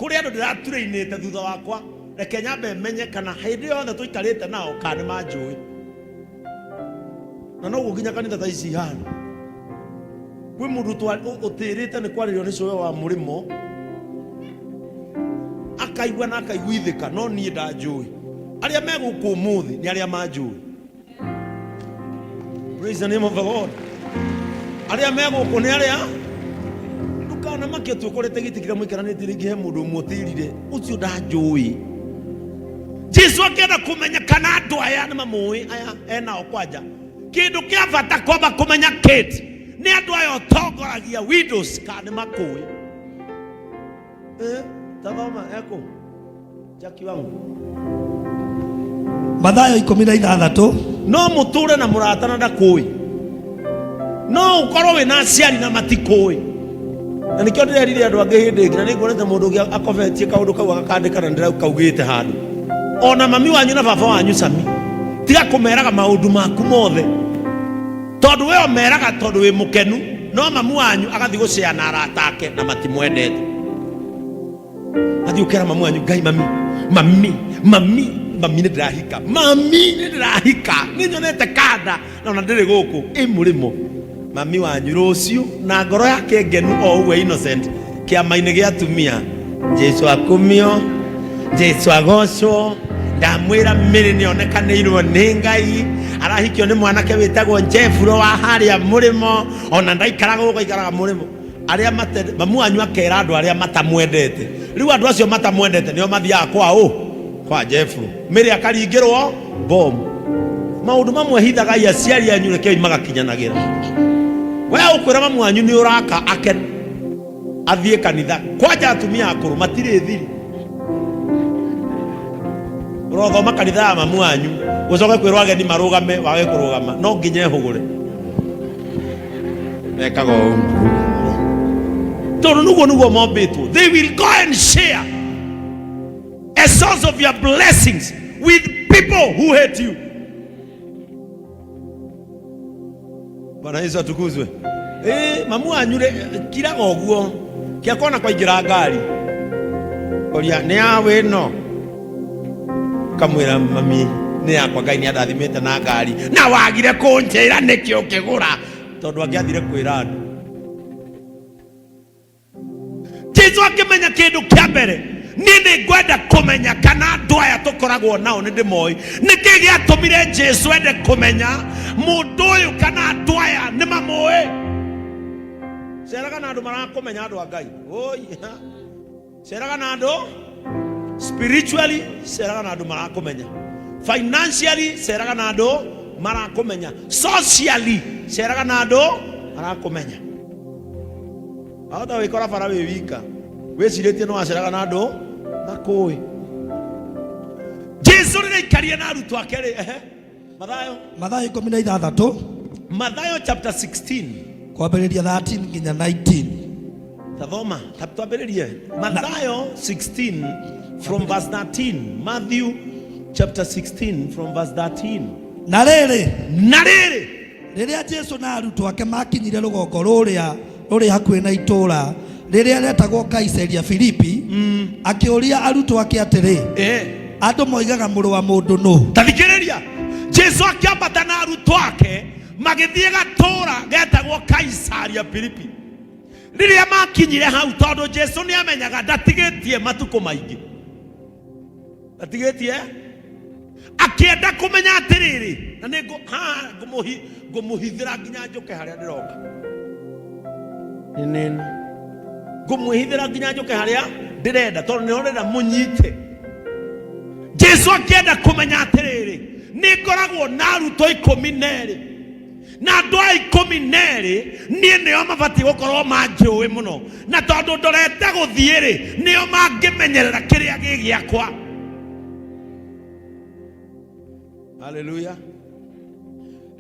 Kũrĩ andũ ndĩraturĩinĩte thutha wakwa, reke nyambe menye kana hĩndĩ yothe tũikarĩte nao kana nĩ manjũĩ. Na noguo nginya kanitha ta ici ihana. Kwĩ mũndũ ũtĩrĩte nĩ kwarĩrio nĩ cũwe wa mũrĩmo akaigua na akaiguithĩka, no niĩ ndanjũĩ. Arĩa me gũkũ ũmũthĩ nĩ arĩa manjũĩ. Praise the name of the Lord. Arĩa me gũkũ nĩ arĩa ndũkanamake atĩ ũkorete gĩtĩ kĩrĩa mũikaranĩtie rĩngĩ he mũndũ ũmwe ũtĩrire ũcio ndanjũĩ. Jesu akĩenda kũmenya kana andũ aya nĩ mamũĩ aya enao kwanja. Kĩndũ kĩa bata kwamba kũmenya Kate nĩ andũ aya ũtongoragia widows kana nĩ makũĩ. Eh, tathoma eko Jackie wangu. Mathayo 16. No mũtũre na mũrata na ndakũĩ, no ũkorwo wĩ na aciari na matikũĩ. Na nĩkĩo ndĩrerire andũ angĩ hĩndĩ ĩngĩ, na nĩnguonete mũndũ ũngĩ akobetie kaũndũ kau agakandĩka na ndĩrakaugĩte handũ. Ona mami wanyu na baba wanyu cami, tiga kũmeraga maũndũ maku mothe, tondũ we ũmeraga tondũ wĩ mũkenu, no mamu wanyu agathiĩ gũcea na arata ake na matimwendete. Athiĩ ũkera mamu wanyu, Ngai mami, mami, mami, mami nĩ ndĩrahika, mami nĩ ndĩrahika, nĩ nyonete kanda na ona ndĩrĩ gũkũ ĩ mũrĩmo. Mami wanyu rũciũ na ngoro yake ngenu o ũguo innocent kĩama-inĩ gĩa atumia, Jesu akumio, Jesu agocwo, ndamwĩra mĩrĩ nĩonekanĩirwo nĩ Ngai, arahikio nĩ mwanake wĩtagwo Jefuro wa harĩa mũrĩmo, ona ndaikaraga gũkũ aikaraga mũrĩmo. Arĩa mate mamu wanyu akera andũ arĩa matamwendete. Rĩu andũ acio matamwendete nĩo mathiaga kwa ũ? Kwa Jefuro. Mĩrĩ akaringĩrwo bomu. Maũndũ mamwe hithagai aciari anyu, rekei magakinyanagĩra. We ũkwĩra mamu wanyu nĩ ũraka akene athiĩ kanitha. Kwanja atumia akũrũ matirĩ thiri. Ũrothoma kanitha ya mamu wanyu ũcoke kwĩrwo ageni marũgame wage kũrũgama, no nginya ehũgũre. Mekaga ũũ tondũ nĩguo nĩguo mombĩtwo. They will go and share a source of your blessings with people who hate you. Bwana Yesu atukuzwe. Eh, mamu wanyu rĩ, kiraga ũguo kĩakona kwaingĩra ngari oria nĩ yawe ĩno, kamwĩra mami nĩ yakwa, Ngai nĩ andathimĩte na ngari na wagire kũnjĩra nĩkĩ ũkĩgũra, tondũ angĩathire kwĩra andũ. Jesu akĩmenya kĩndũ kĩa mbere, niĩ nĩ ngwenda kũmenya kana andũ aya tũkoragwo nao nĩ ndĩmoĩ. Nĩkĩ gĩatũmire Jesu ende kũmenya mũndũ ũyũ kana andũ aya nĩ mamũĩ? Ceraga na andũ marakũmenya, andũ a Ngai. Oi, ha. Ceraga na andũ spiritually, ceraga na andũ marakũmenya financially, ceraga na andũ marakũmenya socially, ceraga na andũ marakũmenya. Wahota wĩkora bara wĩ wika wĩcirĩtie no waceraga na andũ makũĩ. Jesu rĩrĩa aikarie na arutwo ake rĩ, ehe, Mathayo. Mathayo 16. Mathayo chapter 16. Kwambĩrĩria 13 nginya 19. Tathoma, twambĩrĩrie Mathayo 16 from verse 13. Matthew chapter 16 from verse 13. Na rĩrĩ, Na rĩrĩ, rĩrĩa Jesu na arutwo ake makinyire rũgongo rũrĩa rũrĩ hakuhĩ na itũũra rĩrĩa rĩetagwo Kaisaria Filipi, akĩũria arutwo ake atĩrĩ, andũ moigaga mũrũ wa mũndũ nũ? Tathikĩrĩria, Jesu akĩambata na arutwo ake magĩthiĩ gatũũra getagwo Kaisaria Filipi. Rĩrĩa makinyire hau, tondũ Jesu nĩ amenyaga ndatigĩtie matukũ maingĩ, ndatigĩtie, akĩenda kũmenya atĩrĩrĩ, na nĩ haha ngũmũhithĩra nginya njũke harĩa ndĩroka. Nĩ ngũmwĩhithĩra nginya njũke harĩa ndĩrenda, tondũ nĩho ndĩrenda mũnyite. Jesu akĩenda kũmenya atĩrĩrĩ, nĩ ngoragwo na arutwo 12, na andũ aya 12 niĩ nĩo mabatiĩ gũkorwo manjũĩ mũno, na tondũ ndorete gũthiĩ rĩ, nĩo mangĩmenyerera kĩrĩa gĩ gĩakwa. Haleluya.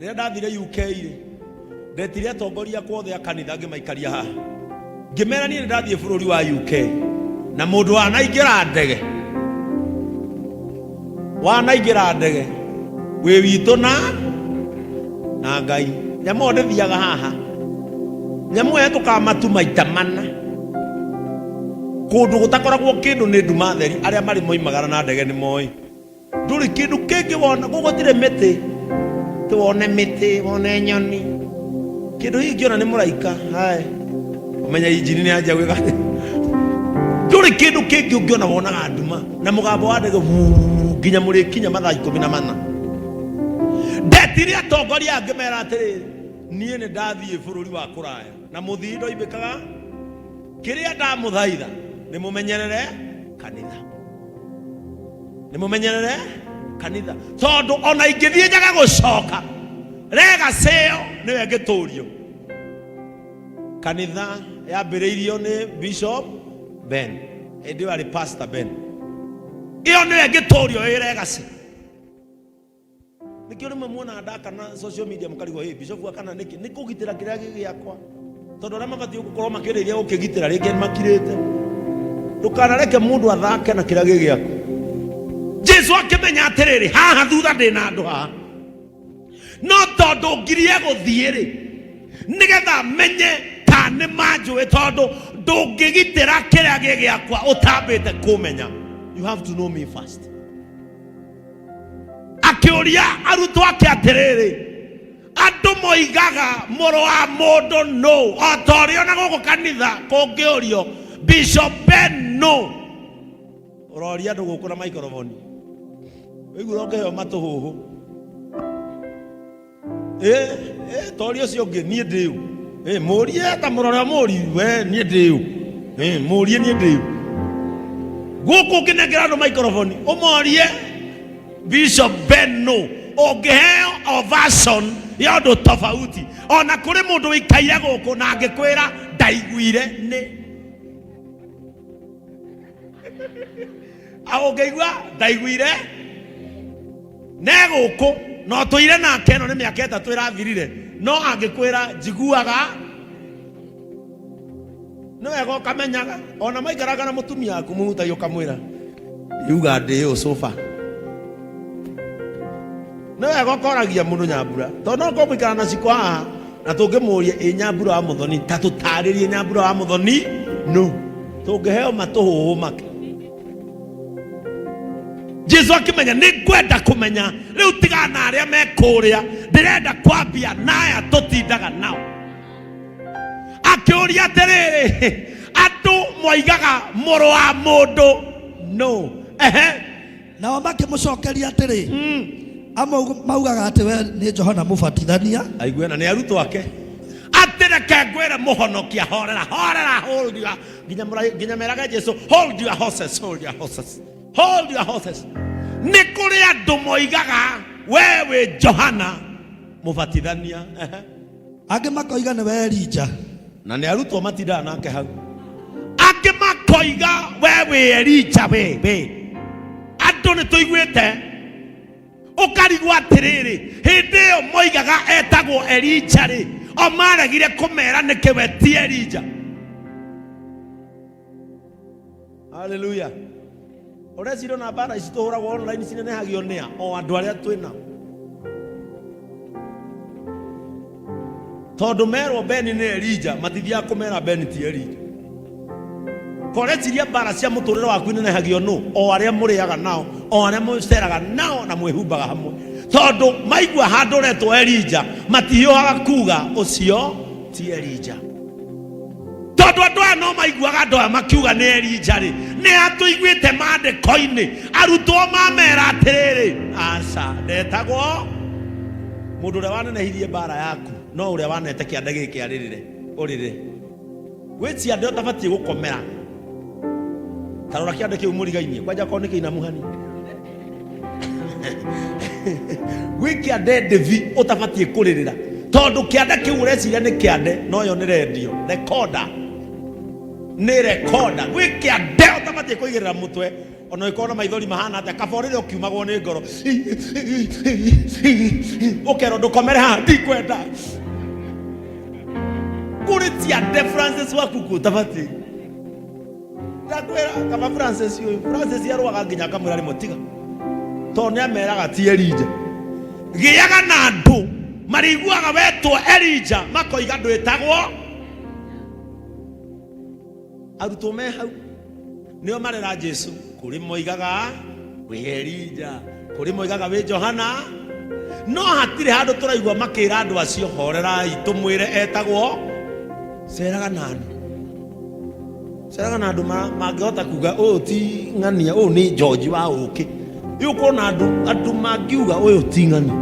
Rĩrĩa ndathire UK rĩ, ndetire atongoria akwa othe a kanitha ngĩmaikaria haha, ngĩmera niĩ nĩ ndathiĩ bũrũri wa UK, na mũndũ wanaingĩra ndege, wanaingĩra ndege wĩ witũ na Ngai. Nyamũ ĩyo ndĩthiaga haha, nyamũ ĩyo ĩtũkaga matu maita mana. Kũndũ gũtakoragwo kĩndũ nĩ nduma theri, arĩa marĩ moimagara na ndege nĩ moĩ. Ndũrĩ kĩndũ kĩngĩ wona, gũkũ gũtirĩ mĩtĩ. Ti wone mĩtĩ, wone nyoni. Kĩndũ gĩkĩ ngĩona nĩ mũraika. Hai. Ũmenya injini nĩ yanjia gwĩka atĩa. Ndũrĩ kĩndũ kĩngĩ ũngĩona wonaga nduma na mũgambo wa ndege wuu, nginya mũrĩkinya mathaa 14. Ndetire atongoria ngĩmera atĩrĩrĩ, niĩ nĩ ndathiĩ bũrũri wa kũraya na mũthii ndoimbĩkaga kĩrĩa ndamũthaitha nĩ mũmenyerere kanitha nĩ mũmenyerere kanitha tondũ ona ingĩthiĩ njaga gũcoka legacy ĩyo nĩyo ĩngĩtũrio kanitha yambĩrĩirio nĩ Bishop Ben hĩndĩ ĩyo arĩ Pastor Ben ĩyo nĩyo ĩngĩtũrio ĩ legacy Nĩkĩo rĩmwe muonaga ndaka na social media mũkarigwo hey, bishop akana nĩkĩ? Nĩ kũgitĩra kĩrĩa gĩ gĩakwa. Tondũ arĩa mabatiĩ gũkorwo makĩrĩria gũkĩgitĩra rĩngĩ nĩ makirĩte. Ndũkanareke mũndũ athake na kĩrĩa gĩ gĩaku. Jesu akĩmenya atĩrĩrĩ, haha thutha ndĩ na andũ haha. No tondũ ngirie gũthiĩ-rĩ, nĩgetha menye ta nĩ manjũĩ tondũ ndũngĩgitĩra kĩrĩa gĩ gĩakwa ũtambĩte kũmenya. You have to know me first. Akĩũria arutwo ake atĩrĩrĩ, andũ moigaga mũrũ wa mũndũ nũ? O ta ũrĩa ona gũkũ kanitha kũngĩũrio Bishop Ben nũ, ũroria andũ gũkũ na microphone, ũiguire ũngĩheo matũhũhũ. Ĩ, ĩ, toria ũcio ũngĩ niĩ ndĩ ũ? Ĩ, mũrie ta mũrore mũri we niĩ ndĩ ũ? Ĩ, mũrie niĩ ndĩ ũ? Gũkũ ũngĩnengera andũ microphone ũmorie Bishop Ben nũ, ũngĩheo ovation ya ũndũ tofauti. Ona kũrĩ mũndũ ũikaire gũkũ na angĩkwĩra ndaiguire nĩ ũngĩigua ndaiguire ne gũkũ no tũire nake ĩno nĩ mĩaka 3 ĩrathirire, no angĩkwĩra njiguaga nĩ wega ũkamenyaga. Ona maikaraga na mũtumia waku mũhutagia ũkamwĩra yuga ndĩ ũ cuba, nĩ wega ũkoragia mũndũ Nyambura, tondũ no korwo mũikara na Ciko haha na tũngĩmũria ĩ Nyambura wa Mũthoni, ta tũtarĩrie Nyambura wa Mũthoni no tũngĩheo matũhũhũ make. Jesu akĩmenya nĩ ngwenda kũmenya rĩu tigana na arĩa me kũrĩa, ndĩrenda kwambia na aya tũtindaga nao. Akĩũria atĩrĩrĩ, andũ moigaga mũrũ wa mũndũ no? Ehe. Nao makĩmũcokeria atĩrĩ, amwe maugaga atĩ we nĩ Johana Mũbatithania. Aigue na nĩ arutwo ake atĩ reke ngwĩre mũhonokia, horera horera, hold your, nginya nginya merage Jesu hold your horses, hold your horses, hold your horses. Nĩ kũrĩ andũ moigaga we wĩ Johana Mũbatithania. Ehe. Angĩ makoiga nĩwe Elija. Na nĩ arutwo matindaga nake hau. Angĩ makoiga we wĩ Elija, we we. Andũ nĩ tũiguĩte ũkarigwo atĩrĩrĩ, hĩndĩ ĩyo moigaga etagwo Elija rĩ, o maregire kũmera nĩkĩ we ti Elija. Haleluya. Ũreciria ona mbara ici tũhũragwo online cinenehagio nĩa? O andũ arĩa twĩ nao. Tondũ merwo Beni nĩ Elija, matithiaga kũmera Beni ti Elija. Koreciria mbara cia mũtũrĩre waku inenehagio nũ? O arĩa mũrĩaga nao, o arĩa mũceraga nao na mwĩhumbaga hamwe. Tondũ maigua handũ ũretwo Elija, matihiũhaga kuga ũcio ti Elija. Tondũ andũ aya no maiguaga andũ aya makiuga nĩ Elija rĩ, nĩ atũiguĩte maandĩko-inĩ arutwo mamera atĩrĩrĩ, aca ndetagwo mũndũ ũrĩa wanenehirie mbara yaku, no ũrĩa wanete kĩande gĩkĩ arĩrĩre ũrĩrĩ. Gwĩ ciande ũtabatiĩ gũkomera. Ta rora kĩande kĩu mũrigainie, kwanja korwo nĩ kĩinamu hanini. Gwĩ kĩande ndĩvi ũtabatiĩ kũrĩrĩra, tondũ kĩande kĩu ũreciria nĩ kĩande, no yo nĩ rendio rekoda, nĩ rekoda. Gwĩ kĩande ũtabatiĩ kũigĩrĩra mũtwe ona ũngĩkorwo na maithori mahana atĩa, kaba ũrĩre ũkiumagwo nĩ ngoro, ũkerwo ndũkomere haha, ndikwenda. Kũrĩ ciande Francis Wakuku ũtabatiĩ. Ndakwĩra kaba Francis ũyũ, Francis arũaga nginya akamwĩra rĩmwe tiga, tondũ nĩ ameraga ti Elija. Gĩaga na andũ marĩiguaga wetwo Elija makoiga ndwĩtagwo. Arutwo me hau. Nĩo marera Jesu, kũrĩ moigaga wĩ Elija, kũrĩ moigaga wĩ Johana, no hatirĩ handũ tũraigua makĩra andũ acio horerai tũmwĩre etagwo. Ceraga na andũ, ceraga na andũ mangĩhota kuga ũyũ ti ng'ania, ũyũ nĩ George wa ũkĩ. Rĩu kuona andũ mangiuga ũyũ ti ng'ania.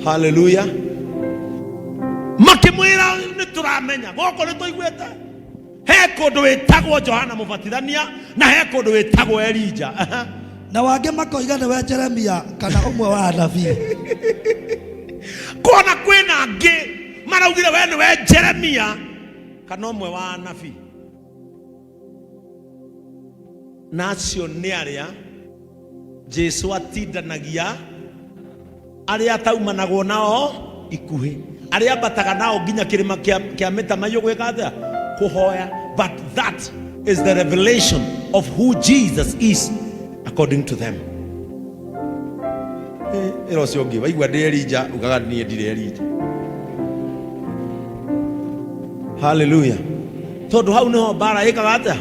Haleluya. Makĩmwĩra nĩ tũramenya gũkũ nĩ tũiguĩte he kũndũ wĩtagwo Johana Mũbatithania na he kũndũ wĩtagwo Elija. Aha. Na wangĩ makoiga nĩwe Jeremia kana ũmwe wa anabii. Kona kwĩna angĩ maraugire we nĩwe Jeremia kana ũmwe wa anabii. Na acio nĩ arĩa Jesu atindanagia, arĩa ataumanagwo nao ikuhĩ, arĩa ambataga nao nginya kĩrĩma kĩa mĩtamaiyũ gwĩka atĩa? Kũhoya. But that is the revelation of who Jesus is according to them. Ĩra ũcio ũngĩ, waigua ndĩ Elija, ugaga niĩ ndirĩ Elija. Haleluya. Tondũ hau nĩho mbara ĩkaga atĩa?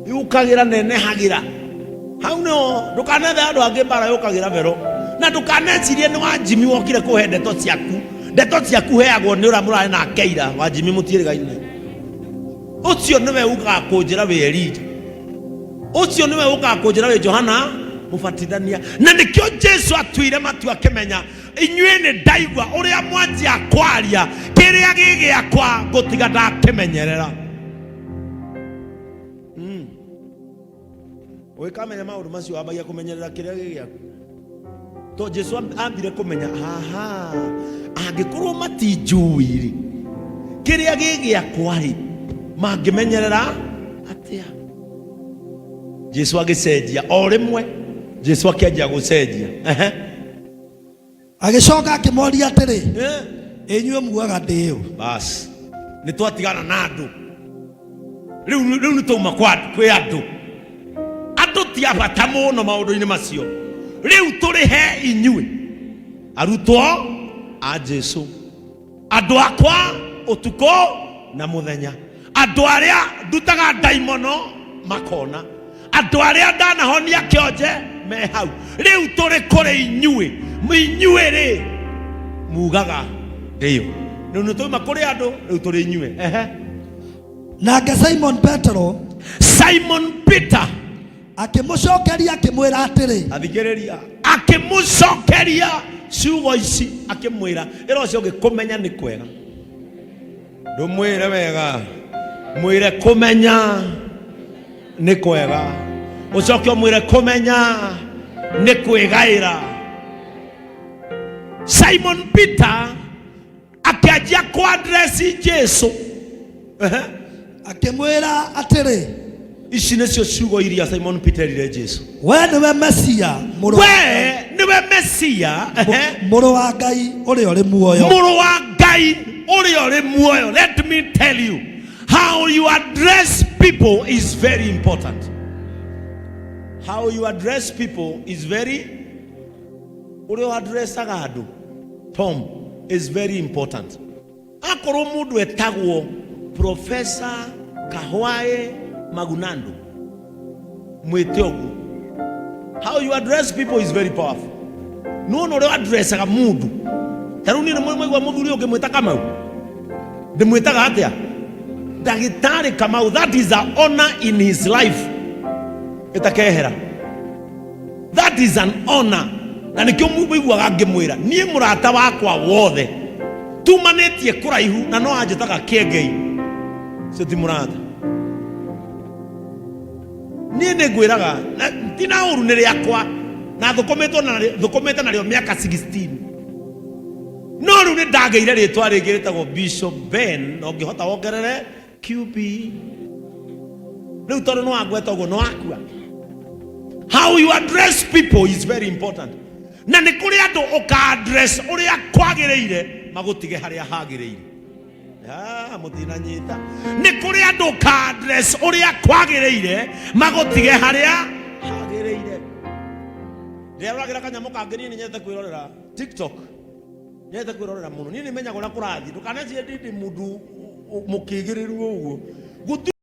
Yũkagĩra nenehagĩra. Hau nĩho ndũkanethe andũ angĩ, mbara yũkagĩra vero. Na ndũkanecirie nĩ Wanjimi wokire kũhe ndeto ciaku. Ndeto ciaku heagwo nĩ ũrĩa mũrarĩ nake ira. Wanjimi mũtiĩrĩgaine. Ũcio nĩwe ũkaga kũnjĩra wĩ Elija, ũcio nĩwe ũkaga kũnjĩra wĩ Johana Mũbatithania. Na nĩkĩo Jesu atuire matua akĩmenya, inyuĩ nĩ ndaigua ũrĩa mwanjia kwaria, kĩrĩa gĩ gĩakwa ngũtiga ndakĩmenyerera. Ũgĩkamenya maũndũ macio wambagia kũmenyerera kĩrĩa gĩ gĩaku, to Jesu ambire kũmenya haha, angĩkorwo matinjũĩ rĩ, kĩrĩa gĩ gĩakwa rĩ, mangĩmenyerera atĩa? Jesu agĩcenjia o rĩmwe, Jesu akĩanjia gũcenjia. Ehe. Agĩcoka akĩmoria atĩrĩ, inyuĩ mugaga ndĩ ũ? Bas, nĩ twatigana na andũ rĩu. Rĩu nĩ twauma kwa kwĩ andũ. Andũ ti a bata mũno maũndũ-inĩ macio. Rĩu tũrĩ he inyuĩ arutwo a Jesu, andũ akwa ũtukũ na mũthenya, andũ arĩa ndutaga ndaimono makona, andũ arĩa ndanahonia kĩonje me hau. Rĩu tũrĩ kũrĩ inyuĩ. Inyuĩ rĩ, mugaga ndĩyo? Rĩu nĩ twauma kũrĩ andũ, rĩu tũrĩ inyuĩ. Ehe. Nake Simon Petero, Simon Peter, akĩmũcokeria akĩmwĩra atĩrĩ, athikĩrĩria, akĩmũcokeria ciugo ici akĩmwĩra, ĩra ũcio ũngĩ, kũmenya nĩ kwega. Ndũmwĩre wega, mwĩre kũmenya nĩ kwega. Ũcoke ũmwĩre kũmenya nĩ kwĩgaĩra. Simon Peter akĩanjia kũaddress Jesu. Ehe. Akĩmwĩra atĩrĩ, Ici nĩcio ciugo iria Simon Peter erire Jesu. We nĩwe Mesia, mũrũ we nĩwe Mesia, ehe, mũrũ wa Ngai ũrĩa ũrĩ muoyo. Mũrũ wa Ngai ũrĩa ũrĩ muoyo. Let me tell you, how you address people is very important. How you address people is very, ũrĩa addressaga andũ, Tom, is very important. Akorwo mũndũ etagwo Professor Kahwae Magunando, mwĩte ũguo. How you address people is very powerful. Nĩwona ũrĩa addressaga mũndũ? Ta rĩu niĩ nĩ mwaigua mũthuri ũngĩ mwĩta Kamau, ndĩmwĩtaga atĩa? Ndagĩtarĩ Kamau. That is a honor in his life ĩtakehera. That is an honor, na nĩkĩo mũiguaga ngĩmwĩra niĩ mũrata wakwa wothe tumanĩtie kũraihu na no anjĩtaga kĩengei. Ũcio ti mũrata. Niĩ nĩ ngwĩraga na ti na ũru, nĩ rĩakwa na thũkũmĩte narĩo mĩaka 16, no rĩu nĩ ndagĩire rĩtwa rĩngĩ rĩtagwo Bishop Ben, na ũngĩhota wongerere QB rĩu, tondũ nĩ wangweta ũguo nĩ wakua. How you address people is very important, na nĩ kũrĩ andũ ũka address ũrĩa kwagĩrĩire magũtige harĩa hagĩrĩire. Ah, mũtinanyita. Nĩ kũrĩ andũ ũka address ũrĩa kwagĩrĩire magũtige harĩa hagĩrĩire. Ndĩraroragĩra kanyamũ kangĩ. Niĩ nĩ nyendete kwĩrorera TikTok, nyendete kwĩrorera mũno. Niĩ nĩ menyaga ũrĩa kũrathiĩ. Ndũkanecirie ndĩ mũndũ mũkĩgĩrĩru ũguo. Gũtirĩ.